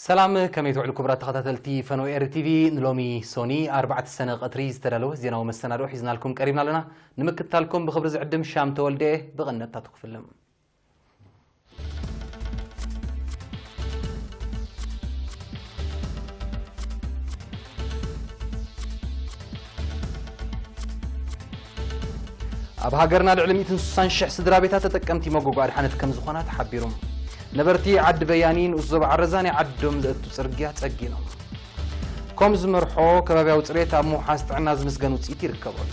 ሰላም፣ ከመይ ትውዕሉ ክቡራት ተኸታተልቲ ፈነወ ኤሪ ቲቪ? ንሎሚ ሶኒ ኣርባዕተ ሰነ ቀትሪ ዝተዳለወ ዜናዊ መሰናድኦ ሒዝናልኩም ቀሪብና ኣለና። ንምክትታልኩም ብኽብሪ ዝዕድም ሻም ተወልደ። ብቐንደታቱ ክፍልም። ኣብ ሃገርና ልዕሊ ሚእትን ስሳን ሽሕ ስድራ ቤታት ተጠቀምቲ መጎጎ ኣድሓነት ከም ዝኾና ተሓቢሩ። ነበርቲ ዓዲ በያኒ ንኡስ ዞባ ዓረዛ ናይ ዓዶም ዘእቱ ጽርግያ ጸጊኖም። ኮም ዝመርሖ ከባብያዊ ጽሬት ኣብ ምውሓስ ጥዕና ዝምስገን ውጽኢት ይርከበሉ።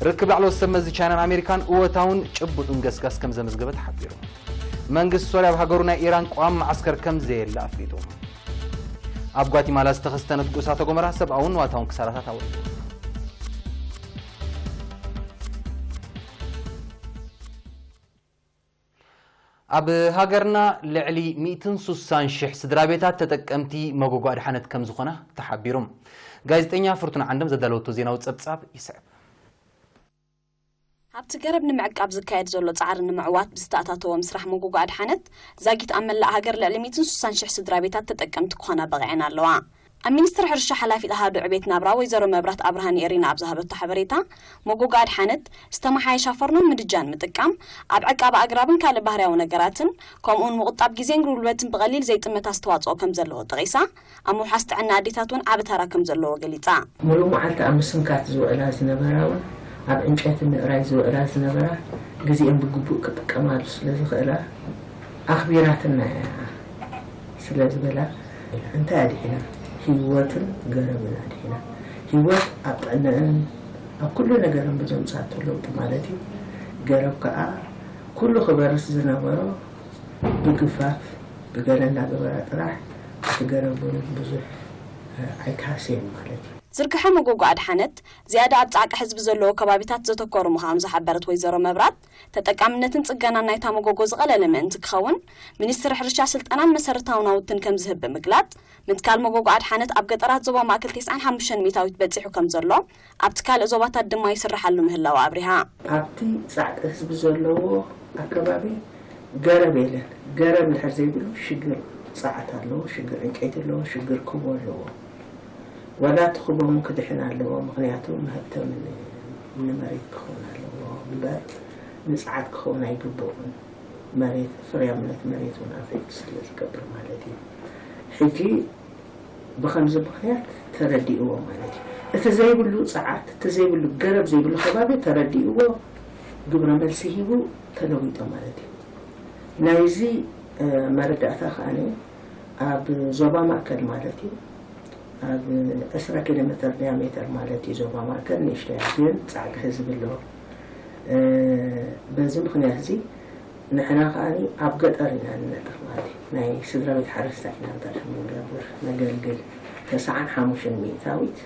ርክብ ላዕለዎት ሰብ መዚ ቻይናን ኣሜሪካን እወታውን ጭቡጥን ገስጋስ ከም ዘመዝገበ ተሓቢሩ። መንግስቲ ሶርያ ኣብ ሃገሩ ናይ ኢራን ቀዋሚ መዓስከር ከም ዘየለ ኣፍሊጡ። ኣብ ጓቲማላ ዝተኸስተ ነትጉ እሳተ ጎመራ ሰብኣውን ንዋታውን ክሳራታት ኣወሪዱ። ኣብ ሃገርና ልዕሊ ሚእትን ስሳን ሽሕ ስድራ ቤታት ተጠቀምቲ መጎጎ ኣድሓነት ከም ዝኾና ተሓቢሩ። ጋዜጠኛ ፍርቱና ዓንዶም ዘዳለወቶ ዜናዊ ጸብጻብ ይስዕብ። ኣብቲ ገረብ ንምዕቃብ ዝካየድ ዘሎ ጻዕሪ ንምዕዋት ብዝተኣታተወ ምስራሕ መጎጎ ኣድሓነት ዛጊት ኣብ መላእ ሃገር ልዕሊ ሚእትን ስሳን ሽሕ ስድራ ቤታት ተጠቀምቲ ክኾና በቒዐን ኣለዋ። ኣብ ሚኒስትሪ ሕርሻ ሓላፊት ኣሃዱ ዕቤት ናብራ ወይዘሮ መብራት ኣብርሃ ንኤሪና ኣብ ዝሃበቶ ሓበሬታ፣ መጎጎ ኣድሓነት ዝተመሓየሻ ፈርኖን ምድጃን ምጥቃም ኣብ ዕቃብ ኣግራብን ካልእ ባህርያዊ ነገራትን ከምኡውን ምቑጣብ ግዜን ጉልበትን ብቐሊል ዘይጥመት ኣስተዋፅኦ ከም ዘለዎ ጠቒሳ፣ ኣብ ምውሓስ ጥዕና ኣዴታት እውን ዓቢ ተራ ከም ዘለዎ ገሊጻ። ሙሉእ መዓልቲ ኣብ ምስንካት ዝውዕላ ዝነበራ እውን ኣብ ዕንጨይቲ ምእራይ ዝውዕላ ዝነበራ ግዜኤን ብግቡእ ክጥቀማሉ ስለ ዝኽእላ ኣኽቢራትና እያ ስለ ዝበላ እንታይ ኣድሒና? ህይወትን ገረብን ኣድሒና። ህይወት ኣብ ጥዕነአን ኣብ ኩሉ ነገረን ብዘምጻቶ ለውጢ ማለት እዩ። ገረብ ከኣ ኩሉ ክበርስ ዝነበሮ ብግፋፍ ብገለ እናገበራ ጥራሕ እቲ ገረብ እውን ብዙሕ ኣይተሃሰየን ማለት እዩ። ዝርግሐ መጎጎ ኣድሓነት ዝያዳ ኣብ ጻዕቂ ህዝቢ ዘለዎ ከባቢታት ዘተኮሩ ምዃኑ ዝሓበረት ወይዘሮ መብራት፣ ተጠቃምነትን ጽገናን ናይታ መጎጎ ዝቐለለ ምእንቲ ክኸውን፣ ሚኒስትሪ ሕርሻ ስልጠናን መሰረታዊ ናውትን ከም ዝህብ ብምግላጽ፣ ምትካል መጎጎ ኣድሓነት ኣብ ገጠራት ዞባ ማእከል ተስዓን ሓሙሽተን ሚእታዊት በጺሑ ከም ዘሎ፣ ኣብቲ ካልእ ዞባታት ድማ ይስርሓሉ ምህላው ኣብሪሃ። ኣብቲ ጻዕቂ ህዝቢ ዘለዎ ኣከባቢ ገረብ የለን። ገረብ እንድሕር ዘይብሉ ሽግር ጸዓት ኣለዎ፣ ሽግር ዕንጨይቲ ኣለዎ፣ ሽግር ክቦ ኣለዎ። ዋላ እቲ ክቦ እውን ክድሕን ኣለዎ፣ ምኽንያቱ መሀብተሚ ን-፣ ንመሬት ክኸውን ኣለዎ እምበር ንጸዓት ክኸውን ኣይግብኡን። መሬት፣ ፍርያምነት መሬት እውን ኣፌክት ስለ ዝገብር ማለት እዩ። ሕጂ ብኸምዚ ምኽንያት ተረዲእዎ ማለት እዩ። እቲ ዘይብሉ ጸዓት፣ እቲ ዘይብሉ ገረብ ዘይብሉ ከባቢ ተረዲእዎ ግብረ መልሲ ሂቡ ተለዊጦ ማለት እዩ። ናይዚ፣ እ፣ መረዳእታ ከኣ ኣብ ዞባ ማእከል ማለት እዩ፣ ኣብ ዕስራ ኪሎ ሜተር ዲያሜተር ማለት እዩ። ዞባ ማእከል ንእሽቶ እያ፣ ግን ጻዕቂ ህዝቢ ኣለዎ። እ፣ በዚ ምኽንያት እዚ ንሕና ከኣ ኣብ ገጠር ኢና ንነጥፍ ማለት እዩ። ናይ ስድራ ቤት ሓረስታይ ኢና እንታይ ንገብር፣ ነገልግል። ተስዓን ሓሙሽተን ሚእታዊት፣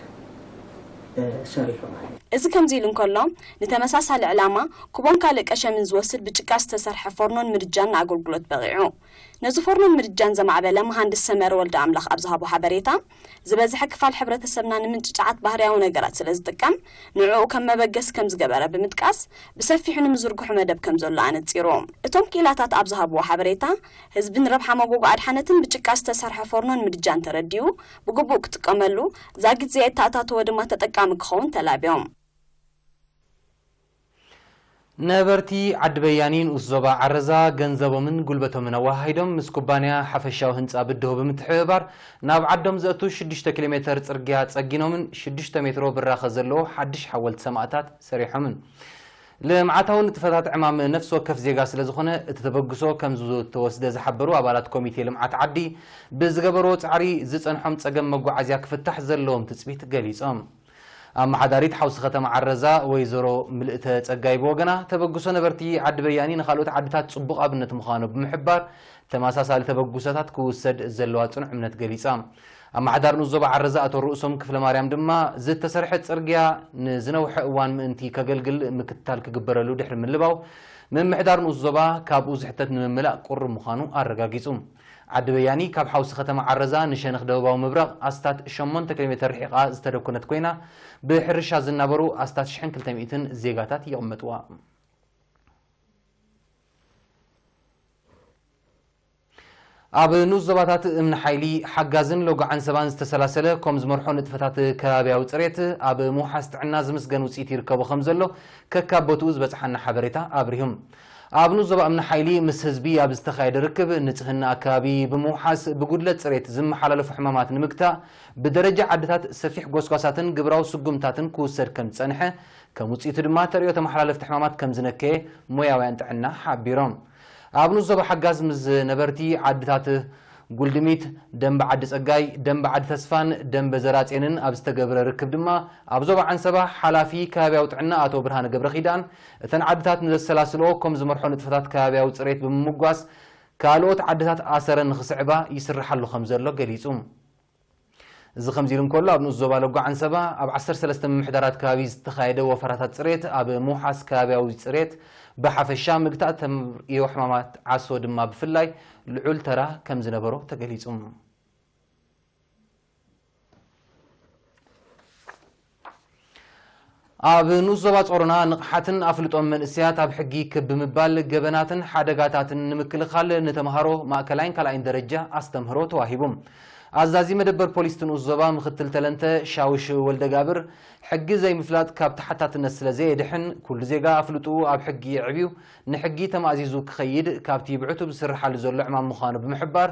እ፣ ሰሪሑ ማለት እዩ። እዚ ከምዚ ኢሉ እንከሎ፣ ንተመሳሳሊ ዕላማ ኩቦን ካልእ ቀሸምን ዝወስድ ብጭቃ ዝተሰርሐ ፎርኖን ምድጃን ንኣገልግሎት በቒዑ። ነዚ ፎርኖን ምድጃን ዘማዕበለ መሃንድስ ሰመረ ወልደ ኣምላኽ ኣብ ዝሃቦ ሓበሬታ፣ ዝበዝሐ ክፋል ሕብረተሰብና ንምንጭጫዓት ባህርያዊ ነገራት ስለ ዝጥቀም፣ ንዕኡ ከም መበገሲ ከም ዝገበረ ብምጥቃስ፣ ብሰፊሑ ንምዝርግሑ መደብ ከም ዘሎ ኣነጺሩ። እቶም ክኢላታት ኣብ ዝሃብዎ ሓበሬታ፣ ህዝቢ ንረብሓ መጎጎ ኣድሓነትን ብጭቃ ዝተሰርሐ ፎርኖን ምድጃን ተረዲኡ፣ ብግቡእ ክጥቀመሉ፣ ዛጊት ዘየተኣታተወ ድማ ተጠቃሚ ክኸውን ተላብዮም። ነበርቲ ዓዲ በያኒ ንኡስ ዞባ ዓረዛ ገንዘቦምን ጉልበቶምን ኣወሃሂዶም ምስ ኩባንያ ሓፈሻዊ ህንጻ ብድሆ ብምትሕብባር ናብ ዓዶም ዘእቱ ሽዱሽተ ኪሎ ሜተር ጽርግያ ጸጊኖምን ሽዱሽተ ሜትሮ ብራኸ ዘለዎ ሓድሽ ሓወልቲ ሰማእታት ሰሪሖምን። ልምዓታዊ ንጥፈታት ዕማም ነፍሲ ወከፍ ዜጋ ስለ ዝኾነ እቲ ተበግሶ ከም ዝተወስደ ዝሓበሩ ኣባላት ኮሚቴ ልምዓት ዓዲ፣ ብዝገበርዎ ጻዕሪ ዝጸንሖም ጸገም መጓዓዝያ ክፍታሕ ዘለዎም ትጽቢት ገሊጾም። ኣመሓዳሪት ሓውሲ ከተማ ዓረዛ ወይዘሮ ምልእተ ጸጋይ ብወገና፣ ተበግሶ ነበርቲ ዓዲ በያኒ ንኻልኦት ዓድታት ጽቡቕ ኣብነት ምዃኑ ብምሕባር፣ ተመሳሳሊ ተበግሶታት ክውሰድ ዘለዋ ጽኑዕ እምነት ገሊጻ። ኣመሓዳሪ ንኡስ ዞባ ዓረዛ ኣቶ ርእሶም ክፍለማርያም ድማ፣ ዝተሰርሐ ጽርግያ ንዝነውሐ እዋን ምእንቲ ከገልግል ምክትታል ክግበረሉ ድሕሪ ምልባው፣ ምምሕዳር ንኡስ ዞባ ካብኡ ዝሕተት ንምምላእ ቅሩብ ምዃኑ ኣረጋጊጹ። ዓዲ በያኒ ካብ ሓውሲ ከተማ ዓረዛ ንሸነኽ ደቡባዊ ምብራቕ ኣስታት ሸሞንተ ኪሎ ሜተር ርሒቓ ዝተደኮነት ኮይና፣ ብሕርሻ ዝናበሩ ኣስታት ሽሕን ክልተ ሚእትን ዜጋታት ይቕመጥዋ። ኣብ ንኡስ ዞባታት እምኒ ሓይሊ፣ ሓጋዝን ለጓዓን ሰባን ዝተሰላሰለ ኮም ዝመርሖ ንጥፈታት ከባብያዊ ጽሬት ኣብ ምውሓስ ጥዕና ዝምስገን ውጽኢት ይርከቦ ከም ዘሎ ከካብ ቦትኡ ዝበጽሓና ሓበሬታ ኣብሪሁም። ኣብ ንኡስ ዞባ እምኒ ሓይሊ ምስ ህዝቢ ኣብ ዝተኻየደ ርክብ፣ ንጽህና ኣከባቢ ብምውሓስ ብጉድለት ጽሬት ዝመሓላለፉ ሕማማት ንምግታእ ብደረጃ ዓድታት ሰፊሕ ጎስጓሳትን ግብራዊ ስጉምታትን ክውሰድ ከም ዝጸንሐ፣ ከም ውጽኢቱ ድማ ተርእዮ ተመሓላለፍቲ ሕማማት ከም ዝነከየ ሞያውያን ጥዕና ሓቢሮም። ኣብ ንኡስ ዞባ ሓጋዝ ምስ ነበርቲ ዓድታት ጉልድሚት፣ ደንበ ዓዲ ጸጋይ፣ ደንበ ዓዲ ተስፋን ደንበ ዘራጼንን ኣብ ዝተገብረ ርክብ ድማ፣ ኣብ ዞባ ዓንሰባ ሓላፊ ከባብያዊ ጥዕና ኣቶ ብርሃነ ገብረኺዳን፣ እተን ዓድታት ንዘሰላስልኦ ኮም ዝመርሖ ንጥፈታት ከባብያዊ ጽሬት ብምምጓስ፣ ካልኦት ዓድታት ኣሰረን ንኽስዕባ ይስርሓሉ ከም ዘሎ ገሊጹ። እዚ ከምዚ ኢሉ እንከሎ፣ ኣብ ንኡስ ዞባ ለጓ ዓንሰባ ኣብ ዓሰርተ ሰለስተ ምምሕዳራት ከባቢ ዝተኻየደ ወፈራታት ጽሬት ኣብ ምውሓስ ከባብያዊ ጽሬት ብሓፈሻ፣ ምግታእ ተርእዮ ሕማማት ዓሶ ድማ ብፍላይ ልዑል ተራ ከም ዝነበሮ ተገሊጹ። ኣብ ንኡስ ዞባ ጾሮና ንቕሓትን ኣፍልጦን መንእሰያት ኣብ ሕጊ ክብ ብምባል ገበናትን ሓደጋታትን ንምክልኻል ንተምሃሮ ማእከላይን ካልኣይን ደረጃ ኣስተምህሮ ተዋሂቡ። ኣዛዚ መደበር ፖሊስ እቲ ንኡስ ዞባ ምክትል ተለንተ ሻውሽ ወልደጋብር፣ ሕጊ ዘይምፍላጥ ካብ ተሓታትነት ስለ ዘየድሕን፣ ኩሉ ዜጋ ኣፍልጥኡ ኣብ ሕጊ የዕብዩ፣ ንሕጊ ተማእዚዙ ክኸይድ ካብቲ ብዕቱብ ዝስርሓሉ ዘሎ ዕማም ምዃኑ ብምሕባር፣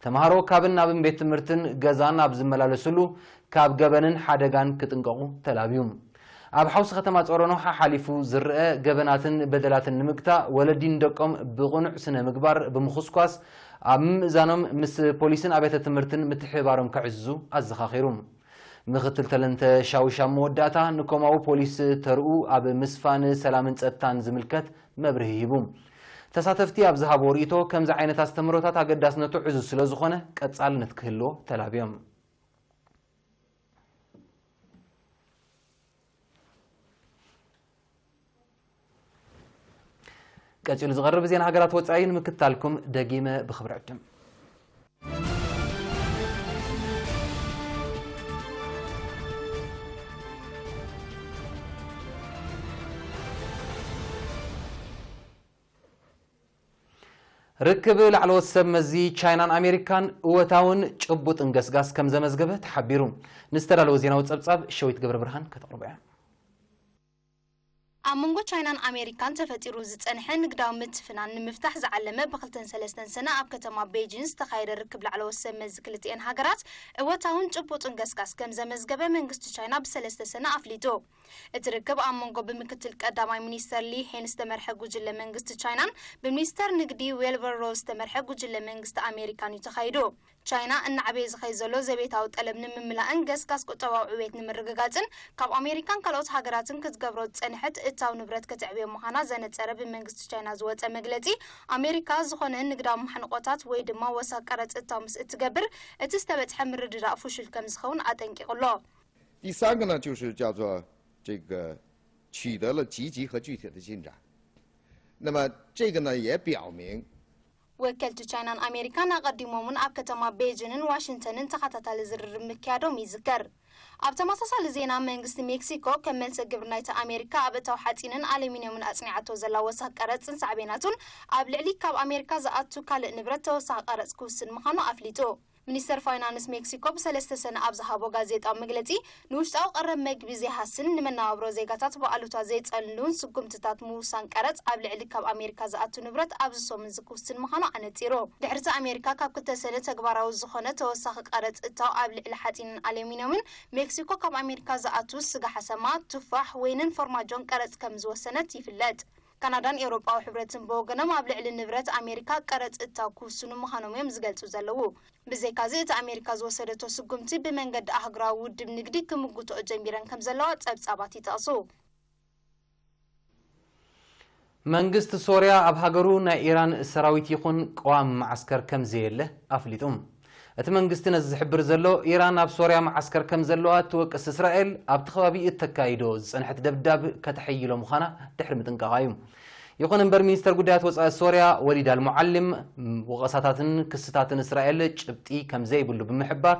ተምሃሮ ካብን ናብን ቤት ትምህርትን ገዛን ኣብ ዝመላለስሉ ካብ ገበንን ሓደጋን ክጥንቀቑ ተላብዩ። ኣብ ሓውሲ ከተማ ጾሮኖ ሓሓሊፉ ዝረአ ገበናትን በደላትን ንምግታእ፣ ወለዲ ንደቆም ብቕኑዕ ስነ ምግባር ብምኹስኳስ፣ ኣብ ምምእዛኖም ምስ ፖሊስን ኣብያተ ትምህርትን ምትሕብባሮም ከዕዝዙ ኣዘኻኺሩ። ምክትል ተለንተ ሻውሽ ኣብ መወዳእታ፣ ንኮማዊ ፖሊስ ተርኡ ኣብ ምስፋን ሰላምን ጸጥታን ዝምልከት መብርሂ ሂቡ። ተሳተፍቲ ኣብ ዝሃብዎ ርእይቶ፣ ከምዚ ዓይነት ኣስተምህሮታት ኣገዳስነቱ ዕዙዝ ስለ ዝኾነ፣ ቀጻልነት ክህልዎ ተላብዮም። ቀጺሉ ዝቐርብ ዜና ሃገራት ወጻኢ ንምክትታልኩም ደጊመ ብኽብሪ ዕድም። ርክብ ላዕለዎት ሰብ መዚ ቻይናን ኣሜሪካን እወታውን ጭቡጥን ገስጋስ ከም ዘመዝገበ ተሓቢሩ። ንዝተዳለወ ዜናዊ ጸብጻብ ሸዊት ገብረ ብርሃን ከተቕርቦ እያ። ኣብ መንጎ ቻይናን ኣሜሪካን ተፈጢሩ ዝጸንሐ ንግዳዊ ምትፍናን ንምፍታሕ ዝዓለመ ብኽልተን ሰለስተን ሰነ ኣብ ከተማ ቤጂን ዝተኻየደ ርክብ ላዕለዎት ሰብ መዚ ክልቲኤን ሃገራት እወታውን ጭቡጥን ገስጋስ ከም ዘመዝገበ መንግስቲ ቻይና ብሰለስተ ሰነ ኣፍሊጡ። እቲ ርክብ ኣብ መንጎ ብምክትል ቀዳማይ ሚኒስተር ሊ ሄን ዝተመርሐ ጉጅለ መንግስቲ ቻይናን ብሚኒስተር ንግዲ ዌልበር ሮዝ ዝተመርሐ ጉጅለ መንግስቲ ኣሜሪካን እዩ ተኻይዱ። ቻይና እናዓበየ ዝኸይድ ዘሎ ዘቤታዊ ጠለብ ንምምላእን ገስጋስ ቁጠባዊ ዕቤት ንምርግጋጽን ካብ ኣሜሪካን ካልኦት ሃገራትን ክትገብሮ ዝጸንሐት እታው ንብረት ከተዕብዮ ምዃና ዘነጸረ ብመንግስቲ ቻይና ዝወጸ መግለጺ፣ ኣሜሪካ ዝኾነ ንግዳዊ ማሕንቆታት ወይ ድማ ወሳ ቀረጽ እታው ምስ እትገብር፣ እቲ ዝተበጽሐ ምርድዳእ ፍሹል ከም ዝኸውን ኣጠንቂቑ ኣሎ። 第三个呢，就是叫做这个取得了积极和具体的进展。那么这个呢，也表明 ወከልቲ ቻይናን ኣሜሪካን ኣቐዲሞም እውን ኣብ ከተማ ቤጂንን ዋሽንግተንን ተኸታታሊ ዝርርብ ምክያዶም ይዝከር። ኣብ ተመሳሳሊ ዜና፣ መንግስቲ ሜክሲኮ ከም መልሰ ግብሪ ናይቲ ኣሜሪካ ኣብ እታው ሓጺንን ኣሉሚንየምን ኣጽኒዓቶ ዘላ ወሳኽ ቀረጽን ሳዕቤናቱን ኣብ ልዕሊ ካብ ኣሜሪካ ዝኣቱ ካልእ ንብረት ተወሳኺ ቀረጽ ክውስን ምዃኑ ኣፍሊጡ። ሚኒስተር ፋይናንስ ሜክሲኮ ብሰለስተ ሰነ ኣብ ዝሃቦ ጋዜጣዊ መግለጺ፣ ንውሽጣዊ ቀረብ መግቢ ዘይሃስን ንመነባብሮ ዜጋታት ብኣሉታ ዘይጸልውን ስጉምትታት ምውሳን ቀረጽ ኣብ ልዕሊ ካብ ኣሜሪካ ዝኣቱ ንብረት ኣብዚ ሰሙን እዚ ክውስን ምዃኑ ኣነጺሩ። ድሕሪ'ቲ ኣሜሪካ ካብ ክልተ ሰነ ተግባራዊ ዝኾነ ተወሳኺ ቀረጽ እታው ኣብ ልዕሊ ሓጺንን ኣሉሚንየምን፣ ሜክሲኮ ካብ ኣሜሪካ ዝኣቱ ስጋ ሓሰማ፣ ቱፋሕ፣ ወይንን ፎርማጆን ቀረጽ ከም ዝወሰነት ይፍለጥ። ካናዳን ኤውሮጳዊ ሕብረትን ብወገኖም ኣብ ልዕሊ ንብረት ኣሜሪካ ቀረጽ እታው ክውስኑ ምዃኖም እዮም ዝገልጹ ዘለዉ። ብዘይካዚ እቲ ኣሜሪካ ዝወሰደቶ ስጉምቲ ብመንገዲ ኣህጉራዊ ውድብ ንግዲ ክምጉትኦ ጀሚረን ከም ዘለዋ ጸብጻባት ይጠቕሱ። መንግስቲ ሶርያ ኣብ ሃገሩ ናይ ኢራን ሰራዊት ይኹን ቀዋሚ መዓስከር ከም ዘየለ ኣፍሊጡ። እቲ መንግስቲ ነዚ ዝሕብር ዘሎ፣ ኢራን ኣብ ሶርያ መዓስከር ከም ዘለዋ እትወቅስ እስራኤል ኣብቲ ከባቢ እተካይዶ ዝጸንሐት ደብዳብ ከተሐይሎ ምዃና ድሕሪ ምጥንቃቓ እዩ። ይኹን እምበር፣ ሚኒስተር ጉዳያት ወጻኢ ሶርያ ወሊድ ኣልሙዓሊም፣ ወቐሳታትን ክስታትን እስራኤል ጭብጢ ከም ዘይብሉ ብምሕባር፣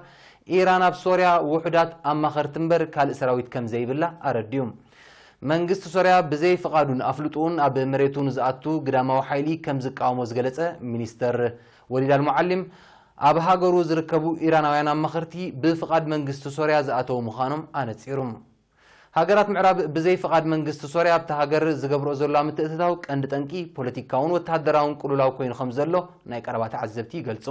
ኢራን ኣብ ሶርያ ውሑዳት ኣማኸርቲ እምበር ካልእ ሰራዊት ከም ዘይብላ ኣረዲኡ። መንግስቲ ሶርያ ብዘይ ፍቓዱን ኣፍልጥኡን ኣብ መሬቱ ንዝኣቱ ግዳማዊ ሓይሊ ከም ዝቃወሞ ዝገለጸ ሚኒስተር ወሊድ ኣልሙዓሊም፣ ኣብ ሃገሩ ዝርከቡ ኢራናውያን ኣማኸርቲ ብፍቓድ መንግስቲ ሶርያ ዝኣተዉ ምዃኖም ኣነጺሩ። ሃገራት ምዕራብ ብዘይ ፍቓድ መንግስቲ ሶርያ ኣብታ ሃገር ዝገብርኦ ዘለዋ ምትእትታው ቀንዲ ጠንቂ ፖለቲካውን ወተሃደራውን ቅልውላው ኮይኑ ከም ዘሎ ናይ ቀረባ ተዓዘብቲ ይገልጹ።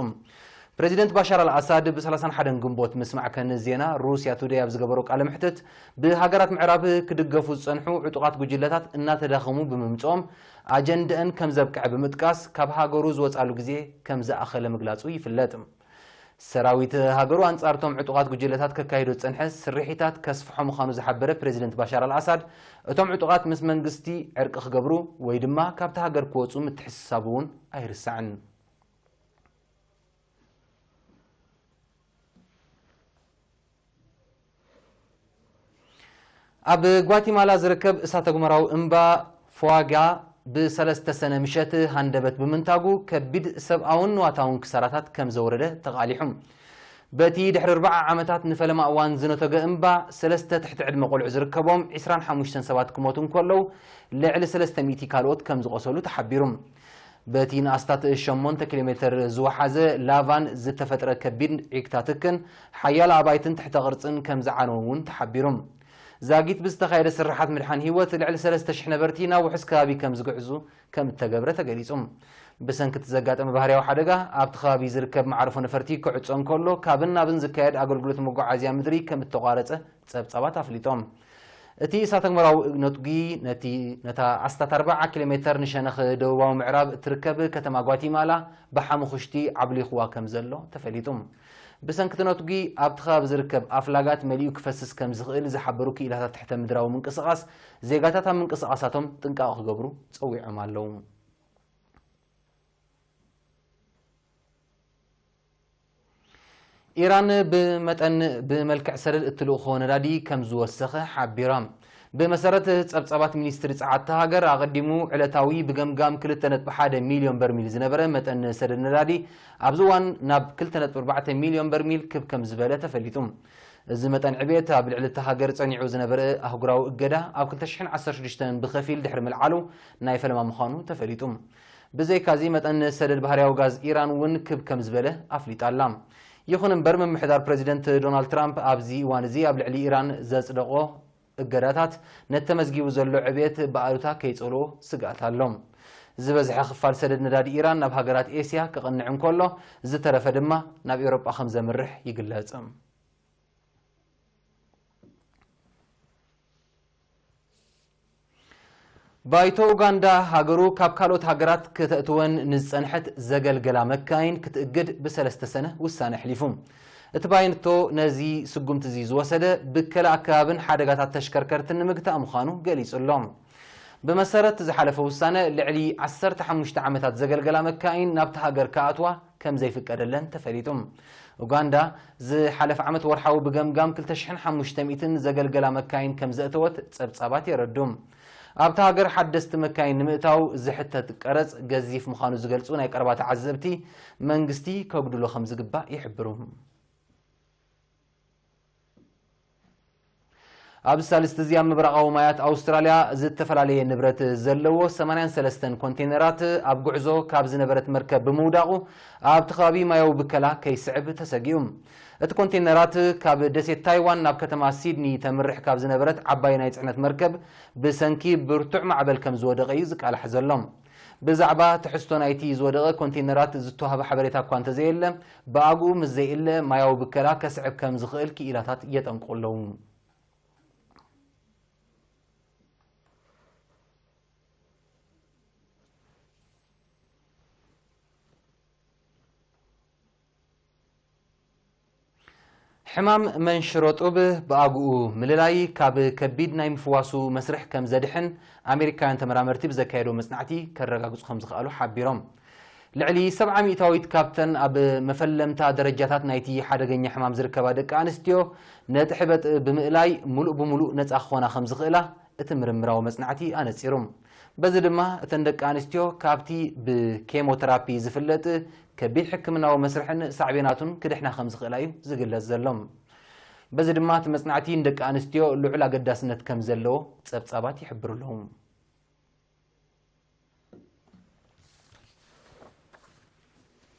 ፕረዚደንት ባሻር ኣልኣሳድ ብ ሰላሳን ሓደን ግንቦት ምስ ማዕከን ዜና ሩስያ ቱደይ ኣብ ዝገበሮ ቃለ መሕትት፣ ብሃገራት ምዕራብ ክድገፉ ዝጸንሑ ዕጡቓት ጉጅለታት እናተዳኸሙ ብምምጽኦም ኣጀንደአን ከም ዘብቅዐ ብምጥቃስ፣ ካብ ሃገሩ ዝወጻሉ ግዜ ከም ዝኣኸለ ምግላጹ ይፍለጥ። ሰራዊት ሃገሩ ኣንጻር እቶም ዕጡቓት ጉጅለታት ከካይዶ ዝጸንሐ ስርሒታት ከስፍሖ ምዃኑ ዝሓበረ ፕረዚደንት ባሻር ኣልኣሳድ፣ እቶም ዕጡቓት ምስ መንግስቲ ዕርቂ ክገብሩ ወይ ድማ ካብቲ ሃገር ክወጹ ምትሕስሳቡ እውን ኣይርሳዕን። ኣብ ጓቲማላ ዝርከብ እሳተ ጎመራዊ እምባ ፎዋጋ ብሰለስተ ሰነ ምሸት ሃንደበት ብምንታጉ ከቢድ ሰብኣውን ንዋታውን ክሳራታት ከም ዘወረደ ተቓሊሑ። በቲ ድሕሪ ኣርብዓ ዓመታት ንፈለማ እዋን ዝነተገ እምባ፣ ሰለስተ ትሕቲ ዕድመ ቆልዑ ዝርከቦም ዕስራን ሓሙሽተን ሰባት ክሞቱ እንከለዉ፣ ልዕሊ ሰለስተ ሚእቲ ካልኦት ከም ዝቖሰሉ ተሓቢሩ። በቲ ንኣስታት ሸሞንተ ኪሎ ሜተር ዝወሓዘ ላቫን ዝተፈጥረ ከቢድ ዒግታትክን ሓያሎ ኣባይትን ትሕተ ቅርጽን ከም ዝዓነዉ እውን ተሓቢሩ። ዛጊት ብዝተኻየደ ስርሓት ምድሓን ህይወት ልዕሊ ሰለስተ ሽሕ ነበርቲ ናብ ውሑስ ከባቢ ከም ዝግዕዙ ከም እተገብረ ተገሊጹ። ብሰንኪ እቲ ዘጋጠመ ባህርያዊ ሓደጋ፣ ኣብቲ ከባቢ ዝርከብ መዓርፎ ነፈርቲ ክዕጾ እንከሎ፣ ካብን ናብን ዝካየድ ኣገልግሎት መጓዓዝያ ምድሪ ከም እተቋረጸ ጸብጻባት ኣፍሊጦም። እቲ እሳተ-ጎመራዊ ነጥጊ ነቲ፣ ነታ ኣስታት ኣርብዓ ኪሎ ሜተር ንሸነኽ ደቡባዊ ምዕራብ እትርከብ ከተማ ጓቲማላ ብሓሙኽሽቲ ዓብሊኹዋ ከም ዘሎ ተፈሊጡ። ብሰንኪ እቲ ነጥጊ ኣብቲ ከባቢ ዝርከብ ኣፍላጋት መሊኡ ክፈስስ ከም ዝኽእል ዝሓበሩ ክኢላታት ትሕተ ምድራዊ ምንቅስቓስ፣ ዜጋታት ኣብ ምንቅስቓሳቶም ጥንቃቐ ክገብሩ ጸዊዖም ኣለዉ። ኢራን ብመጠን ብመልክዕ ሰደድ እትልእኾ ነዳዲ ከም ዝወሰኸ ሓቢራ። ብመሰረት ጸብጻባት ሚኒስትሪ ጸዓት እታ ሃገር፣ ኣቐዲሙ ዕለታዊ ብገምጋም ክልተ ነጥቢ ሓደ ሚልዮን በርሚል ዝነበረ መጠን ሰደድ ነዳዲ፣ ኣብዚ እዋን ናብ ክልተ ነጥቢ ኣርባዕተ ሚልዮን በርሚል ክብ ከም ዝበለ ተፈሊጡ። እዚ መጠን ዕብየት፣ ኣብ ልዕሊ እታ ሃገር ጸኒዑ ዝነበረ ኣህጉራዊ እገዳ፣ ኣብ ክልተ ሽሕን ዓሰርተ ሽዱሽተን ብኸፊል ድሕሪ ምልዓሉ ናይ ፈለማ ምዃኑ ተፈሊጡ። ብዘይካዚ፣ መጠን ሰደድ ባህርያዊ ጋዝ ኢራን እውን ክብ ከም ዝበለ ኣፍሊጣ ኣላ። ይኹን እምበር፣ ምምሕዳር ፕረዚደንት ዶናልድ ትራምፕ ኣብዚ እዋን እዚ ኣብ ልዕሊ ኢራን ዘጽደቖ እገዳታት፣ ነቲ ተመዝጊቡ ዘሎ ዕብየት ብኣሉታ ከይጸልዎ ስግኣት ኣሎ። ዝበዝሐ ክፋል ሰደድ ነዳዲ ኢራን ናብ ሃገራት ኤስያ ክቕንዕ እንከሎ፣ ዝተረፈ ድማ ናብ ኤውሮጳ ከም ዘምርሕ ይግለጽ። ባይቶ ኡጋንዳ፣ ሃገሩ ካብ ካልኦት ሃገራት ከተእትወን ንዝጸንሐት ዘገልገላ መካይን ክትእግድ ብሰለስተ ሰነ ውሳነ ኣሕሊፉ። እቲ ባይቶ ነዚ ስጉምቲ እዚ ዝወሰደ፣ ብከላ ኣከባብን ሓደጋታት ተሽከርከርትን ንምግታእ ምዃኑ ገሊጹ ኣሎ። ብመሰረት ዝሓለፈ ውሳነ፣ ልዕሊ ዓሰርተ ሓሙሽተ ዓመታት ዘገልገላ መካይን ናብቲ ሃገር ክኣትዋ ከም ዘይፍቀደለን ተፈሊጡ። ኡጋንዳ፣ ዝሓለፈ ዓመት ወርሓዊ ብገምጋም ክልተ ሽሕን ሓሙሽተ ሚእትን ዘገልገላ መካይን ከም ዘእተወት ጸብጻባት የረዱ። ኣብታ ሃገር ሓደስቲ መካይን ንምእታው ዝሕተት ቀረጽ ገዚፍ ምዃኑ ዝገልጹ ናይ ቀረባ ተዓዘብቲ፣ መንግስቲ ከጉድሎ ከም ዝግባእ ይሕብሩ። ኣብ ሳልስቲ እዚ ኣብ ምብራቓዊ ማያት ኣውስትራልያ ዝተፈላለየ ንብረት ዘለዎ ሰማንያን ሰለስተን ኮንቴነራት ኣብ ጉዕዞ ካብ ዝነበረት መርከብ ብምውዳቑ፣ ኣብቲ ከባቢ ማያዊ ብከላ ከይስዕብ ተሰጊኡ። እቲ ኮንቴነራት ካብ ደሴት ታይዋን ናብ ከተማ ሲድኒ ተምርሕ ካብ ዝነበረት ዓባይ ናይ ጽዕነት መርከብ ብሰንኪ ብርቱዕ ማዕበል ከም ዝወደቐ እዩ ዝቃላሕ ዘሎ። ብዛዕባ ትሕዝቶ ናይቲ ዝወደቐ ኮንቴነራት ዝተዋህበ ሓበሬታ እኳ እንተዘየለ፣ ብኣግኡ ምስ ዘይእለ ማያዊ ብከላ ከስዕብ ከም ዝኽእል ክኢላታት የጠንቅቑ ኣለዉ። ሕማም መንሽሮ ጡብ ብኣግኡ ምልላይ ካብ ከቢድ ናይ ምፍዋሱ መስርሕ ከም ዘድሕን ኣሜሪካውያን ተመራመርቲ ብዘካየዶ መጽናዕቲ ከረጋግጹ ከም ዝኸኣሉ ሓቢሮም። ልዕሊ ሰብዓ ሚእታዊት ካብተን ኣብ መፈለምታ ደረጃታት ናይቲ ሓደገኛ ሕማም ዝርከባ ደቂ ኣንስትዮ ነቲ ሕበጥ ብምእላይ ምሉእ ብምሉእ ነጻ ክኾና ከም ዝኽእላ እቲ ምርምራዊ መጽናዕቲ ኣነጺሩ። በዚ ድማ እተን ደቂ ኣንስትዮ ካብቲ ብኬሞተራፒ ዝፍለጥ ከቢድ ሕክምናዊ መስርሕን ሳዕቤናቱን ክድሕና ከም ዝኽእላ እዩ ዝግለጽ ዘሎ። በዚ ድማ እቲ መጽናዕቲ ንደቂ ኣንስትዮ ልዑል ኣገዳስነት ከም ዘለዎ ጸብጻባት ይሕብሩ ኣለዉ።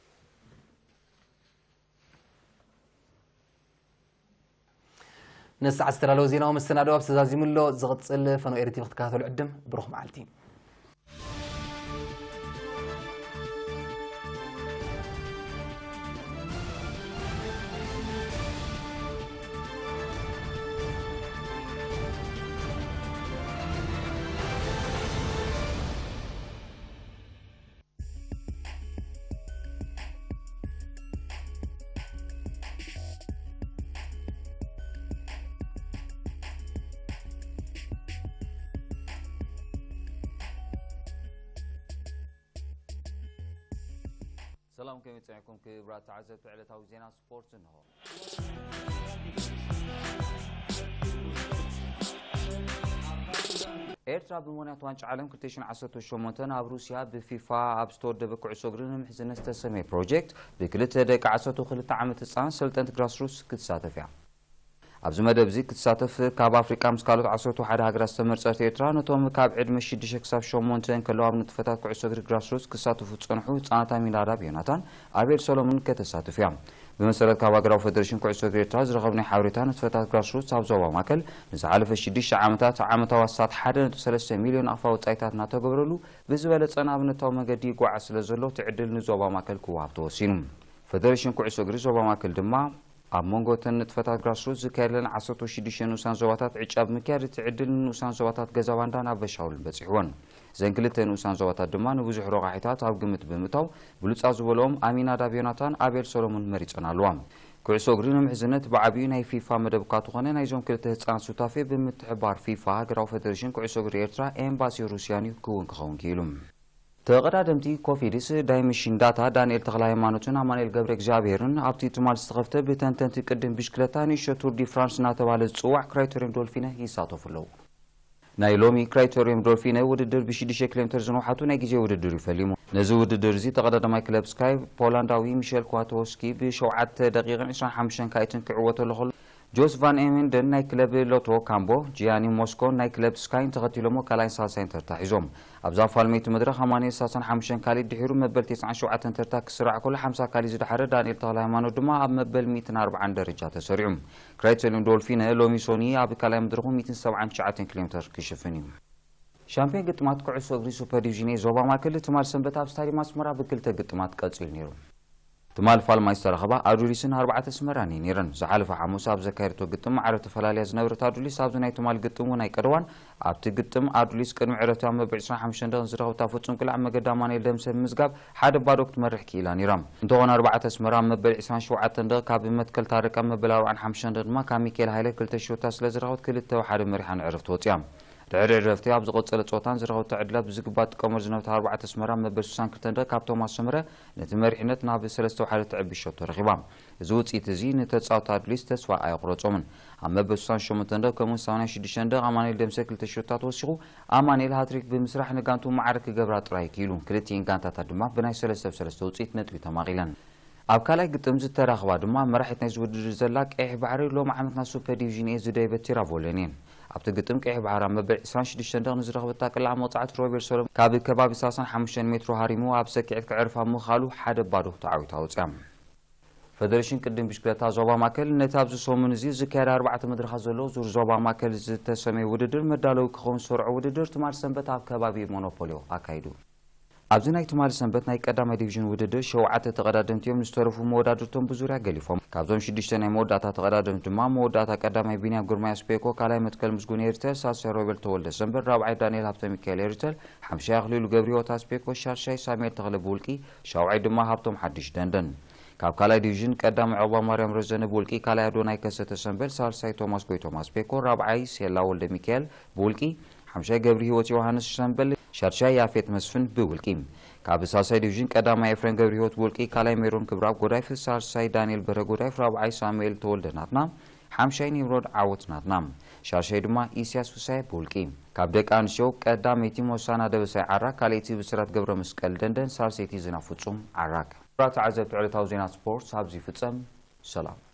ንሰዓት ዝተዳለወ ዜናዊ መሰናድኦ ኣብ ተዛዚሙ ኣሎ። ዝቕጽል ፈኖ ኤሪ ቲቪ ክትከታተሉ ዕድም። ብሩኽ መዓልቲ። ሰላም፣ ከመይ ጸኒሕኩም ክቡራት ተዓዘብቲ? ዕለታዊ ዜና ስፖርት እንሆ። ኤርትራ ብምኽንያት ዋንጫ ዓለም ክልተ ሽሕን ዓሰርተ ሸሞንተን ኣብ ሩስያ ብፊፋ ኣብ ዝተወደበ ኩዕሶ እግሪ ንምሕዝነት ዝተሰመየ ፕሮጀክት ብክልተ ደቂ ዓሰርተ ክልተ ዓመት ህጻናት ሰልጠንቲ ግራስሩትስ ክትሳተፍ እያ። ኣብዚ መደብ እዚ ክትሳተፍ ካብ ኣፍሪቃ ምስ ካልኦት ዓሰርተ ሓደ ሃገራት ዝተመርጸት ኤርትራ፣ ነቶም ካብ ዕድመ ሽዱሽተ ክሳብ ሸሞንተ እንከለዉ ኣብ ንጥፈታት ኩዕሶ እግሪ ግራስሩትስ ክሳተፉ ዝጸንሑ ህጻናት ኣሚናዳብ ዮናታን፣ ኣቤል ሰሎሞን ከተሳትፍ እያ። ብመሰረት ካብ ሃገራዊ ፈደረሽን ኩዕሶ እግሪ ኤርትራ ዝረኸብናዮ ሓበሬታ፣ ንጥፈታት ግራስሩትስ ኣብ ዞባ ማእከል ንዝሓለፈ ሽዱሽተ ዓመታት ዓመታዊ ኣስታት ሓደ ነጥቢ ሰለስተ ሚልዮን ኣፋ ወጻኢታት እናተገበረሉ ብዝበለጸን ኣብነታዊ መገዲ ይጓዓዝ ስለ ዘሎ፣ እቲ ዕድል ንዞባ ማእከል ክወሃብ ተወሲኑ። ፈደረሽን ኩዕሶ እግሪ ዞባ ማእከል ድማ ኣብ መንጎ እተን ንጥፈታት ግራስሩትስ ዝካየደለን ዓሰርተ ሽዱሽተ ንኡሳን ዞባታት ዕጫ ብምክያድ፣ እቲ ዕድል ንንኡሳን ዞባታት ገዛ ባንዳን ኣበሻውልን በጺሕወን። እዘን ክልተ ንኡሳን ዞባታት ድማ ንብዙሕ ረቋሒታት ኣብ ግምት ብምእታው፣ ብሉጻት ዝበልኦም ኣሚናዳብ ዮናታን ኣቤል ሰሎሞን መሪጸን ኣለዋ። ኩዕሶ እግሪ ንምሕዝነት ብዓቢኡ ናይ ፊፋ መደብ እኳ ተኾነ፣ ናይዞም ክልተ ህጻናት ሱታፌ ብምትሕባር ፊፋ፣ ሃገራዊ ፈደረሽን ኩዕሶ እግሪ ኤርትራ፣ ኤምባሲ ሩስያን እዩ ክውን ክኸውን ክኢሉ። ተቐዳደምቲ ኮፊድስ ዳይምሽ እንዳታ፣ ዳንኤል ተኽለ ሃይማኖትን ኣማኑኤል ገብረ እግዚኣብሄርን ኣብቲ ትማል ዝተኸፍተ ብተንተንቲ ቅድም ብሽክለታ ንእሽቶ ቱር ዲ ፍራንስ እናተባህለ ዝጽዋዕ ክራይቴሪየም ዶልፊነ ይሳተፉ ኣለዉ። ናይ ሎሚ ክራይቴሪየም ዶልፊነ ውድድር ብሽዱሽተ ኪሎ ሜትር ዝነውሓቱ ናይ ግዜ ውድድር እዩ ፈሊሙ። ነዚ ውድድር እዚ ተቐዳዳማይ ክለብ ስካይ ፖላንዳዊ ሚሸል ኳቶስኪ ብሸውዓተ ደቂቕን ዕስራን ሓሙሽተን ካይትን ክዕወተሉ ከሎ፣ ጆስ ቫን ኤሜንደን ናይ ክለብ ሎቶ ካምቦ፣ ጂያኒ ሞስኮ ናይ ክለብ ስካይን ተኸቲሎሞ ካልኣይን ሳልሳይን ተርታ ሒዞም። ኣብዛ ፋልመይቲ መድረኽ ኣማኑኤል ሰላሳን ሓሙሽተን ካሊ ድሒሩ መበል ተስዓን ሸውዓተን ተርታ ክስራዕ ከሎ፣ ሓምሳ ካሊ ዝደሓረ ዳንኤል ተኽለ ሃይማኖት ድማ ኣብ መበል ሚእትን ኣርባዓን ደረጃ ተሰሪዑ። ክራይቴሪየም ዶልፊነ ሎሚ ሶኒ ኣብ ካልኣይ መድረኹ ሚእትን ሰብዓን ትሽዓተን ኪሎ ሜትር ክሽፍን እዩ። ሻምፒዮን ግጥማት ኩዕሶ እግሪ ሱፐር ዲቪዥን ኤ ዞባ ማእከል ትማል ሰንበት ኣብ ስታዲየም ኣስመራ ብክልተ ግጥማት ቀጺሉ ነይሩ። ትማል ፋልማይ ዝተረኸባ ኣዱሊስን ኣርባዕተ ኣስመራን እየን ነይረን። ዝሓለፈ ሓሙስ ኣብ ዘካየደቶ ግጥም ማዕረ ተፈላልያ ዝነበረት ኣዱሊስ ኣብዚ ናይ ትማል ግጥም እውን ኣይቀደዋን። ኣብቲ ግጥም ኣዱሊስ ቅድሚ ዕረፍቲ ኣብ መበል ዕስራን ሓሙሽተን ደቂቕ ዝረኸበታ ፍጹም ቅላዕ መገዲ ኣማኑኤል ደምሰ ብምዝጋብ ሓደ ባዶ ክትመርሕ ክኢላ ነይራ። እንተኾነ ኣርባዕተ ኣስመራ ኣብ መበል ዕስራን ሸውዓተን ደቂቕ ካብ መትከል ታረቀ፣ ኣብ መበል ኣርባዓን ሓሙሽተን ደቂቕ ድማ ካብ ሚካኤል ሃይለ ክልተ ሸቶታት ስለ ዝረኸበት ክልተ ብሓደ መሪሓ ንዕረፍቲ ወጺኣ። ድሕሪ ዕረፍቲ ኣብ ዝቐጸለ ጸወታን ዝረኸበቶ ዕድላት ብዝግባእ ትጥቀመሉ ዝነበረት ኣርባዕተ ኣስመራ መበል ስሳን ክልተን ደቂቕ ካብ ቶማስ ሰመረ ነቲ መሪሕነት ናብ ሰለስተ ብሓደ ተዕቢ ሸቶ ረኺባ። እዚ ውጽኢት እዚ ንተጻወትቲ ኣዱሊስ ተስፋ ኣየቑረጾምን። ኣብ መበል ስሳን ሸሞንተን ደቂቕ ከምኡውን ሰማንያን ሽዱሽተን ደቂቕ ኣማኑኤል ደምሰ ክልተ ሸቶታት ወሲኹ፣ ኣማኑኤል ሃትሪክ ብምስራሕ ንጋንቱ ማዕረ ክገብራ ጥራይ ክኢሉ። ክልቲኤን ጋንታታት ድማ ብናይ ሰለስተ ብሰለስተ ውጽኢት ነጥቢ ተማቒለን። ኣብ ካልኣይ ግጥም ዝተራኽባ ድማ መራሒት ናይዚ ውድድር ዘላ ቀይሕ ባሕሪ ሎም ዓመት ናብ ሱፐር ዲቪዥን ኤ ዝደየበት ቲራቮለን እየን። ኣብቲ ግጥም ቀይሕ ባሕሪ ኣብ መበል ዕስራን ሽዱሽተን ደቂቕ ንዝረኸበታ ቅላዕ መቕጻዕቲ ሮቤል ሰሎም ካብ ከባቢ ሰላሳን ሓሙሽተን ሜትሮ ሃሪሙ ኣብ ሰኪዐት ከዕርፋ ምኻሉ ሓደ ባዶ ተዓዊታ ወጽያ። ፈደረሽን ቅድም ብሽክለታ ዞባ ማእከል ነቲ ኣብዚ ሰሙን እዚ ዝካየድ ኣርባዕተ መድረኻት ዘለዎ ዙር ዞባ ማእከል ዝተሰመየ ውድድር መዳለዊ ክኸውን ዝሰርዖ ውድድር ትማል ሰንበት ኣብ ከባቢ ሞኖፖልዮ ኣካይዱ። ኣብዚ ናይ ትማሊ ሰንበት ናይ ቀዳማይ ዲቪዥን ውድድር ሸውዓተ ተቐዳደምቲ እዮም ንዝተረፉ መወዳድርቶም ብዙርያ ገሊፎም። ካብዞም ሽዱሽተ ናይ መወዳእታ ተቐዳደምቲ ድማ መወዳእታ ቀዳማይ ቢንያም ግርማይ ኣስፔኮ፣ ካልኣይ መትከል ምስጉን ኤሪተል፣ ሳልሳይ ሮቤል ተወልደ ሰንበት፣ ራብዓይ ዳንኤል ሃብተ ሚካኤል ኤሪተል፣ ሓምሻይ ኣኽሊሉ ገብረህይወት ኣስፔኮ፣ ሻድሻይ ሳሙኤል ተኽለ ብውልቂ፣ ሻውዓይ ድማ ሃብቶም ሓድሽ ደንደን። ካብ ካልኣይ ዲቪዥን ቀዳማይ ዑቕባ ማርያም ረዘነ ብውልቂ፣ ካልኣይ ኣዶናይ ከሰተ ሰንበል፣ ሳልሳይ ቶማስ ጎይቶም ኣስፔኮ፣ ራብዓይ ሴላ ወልደ ሚካኤል ብውልቂ፣ ሓምሻይ ገብሪ ህይወት ዮሃንስ ሰንበል፣ ሻድሻይ ያፌት መስፍን ብውልቂ። ካብ ሳልሳይ ዲቪዥን ቀዳማይ ኤፍሬም ገብሪ ህይወት ብውልቂ፣ ካልኣይ ሜሮን ክብራብ ጎዳይፍ፣ ሳልሳይ ዳንኤል በረ ጎዳይፍ፣ ራብዓይ ሳሙኤል ተወልደ ናትና፣ ሓምሻይ ኒምሮድ ዓወት ናትና፣ ሻድሻይ ድማ ኢስያስ ፍሳየ ብውልቂ። ካብ ደቂ ኣንስትዮ ቀዳመይቲ ሞሳና ደበሳይ ዓራክ፣ ካልኣይቲ ብስራት ገብረ መስቀል ደንደን፣ ሳልሰይቲ ዝና ፍጹም ዓራክ። ክቡራት ተዓዘብቲ ዕለታዊ ዜና ስፖርት ኣብዚ ይፍጸም። ሰላም።